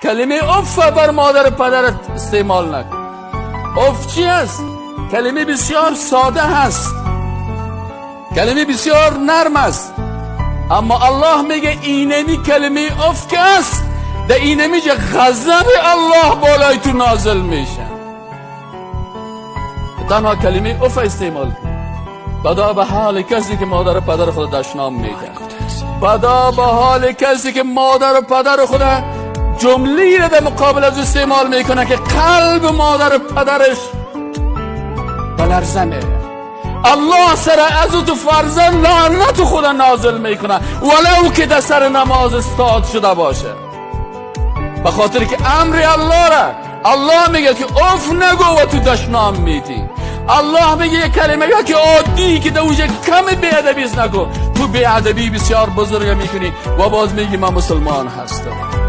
کلمه اف بر مادر پدرت استعمال نکن. اف چی است؟ کلمه بسیار ساده هست، کلمه بسیار نرم است، اما الله میگه اینمی کلمه اف که است، در اینمی غضب الله بالای تو نازل میشه. تنها کلمه اف استعمال کن. بدا به حال کسی که مادر و پدر خود دشنام میده، بدا به حال کسی که مادر و پدر خود جمله را در مقابل از استعمال میکنه که قلب مادر و پدرش بلرزه میره. الله سر از تو فرزند لعنت خود نازل میکنه، ولو که در سر نماز استاد شده باشه، به خاطر که امر الله را الله میگه که اف نگو و تو دشنام میدی. الله میگه یک کلمه یا که عادی که در اوجه کم بی‌ادبی است نگو، تو بی‌ادبی بسیار بزرگ میکنی و باز میگی من مسلمان هستم.